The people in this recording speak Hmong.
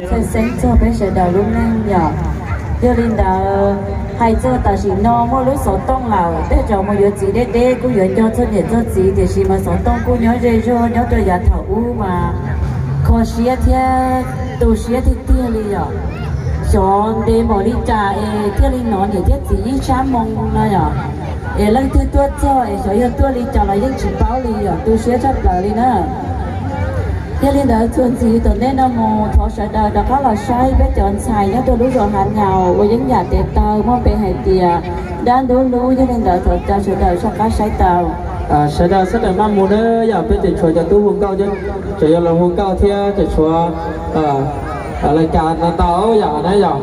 Txhawj xeeb txog peb sawv daws lub neej yom. Yog li ntawd, hais txog tam sim no muaj lub xov tooj lawm, tej zaum mus yuav txiv deb deb kuj yuav nco txog niam txog txiv, tiam sis mas xov tooj kuj nyob ze zog nyob rau yav thaum ub mas kho siab thiab tu siab tiag tiag li yom. Xyov ntev npaum li cas es thiaj li hnov niam thiab txiv ib sab moo no yom. Es leej twg tuaj txog es xyov yog tuaj li cas los yeej tsis paub li yom, tu siab tshaj plaws li na. Yog li ntawd txuas ntxiv tom ntej no mus thov sawv daws rov qab los saib peb cov ntxhais nyob rau lub zos Hav Nyaus uas yeeb yam tes taw muaj npe hais tias Dab Ntub Lub. Yog li ntawd thov caw sawv daws soj qab saib tau. Sawv daws sawv daws maj mus na yom, peb tseem tshuav cov tub hu nkauj, tseem yuav los hu nkauj thiab tseem tshuav lais kas no tau yom na yom.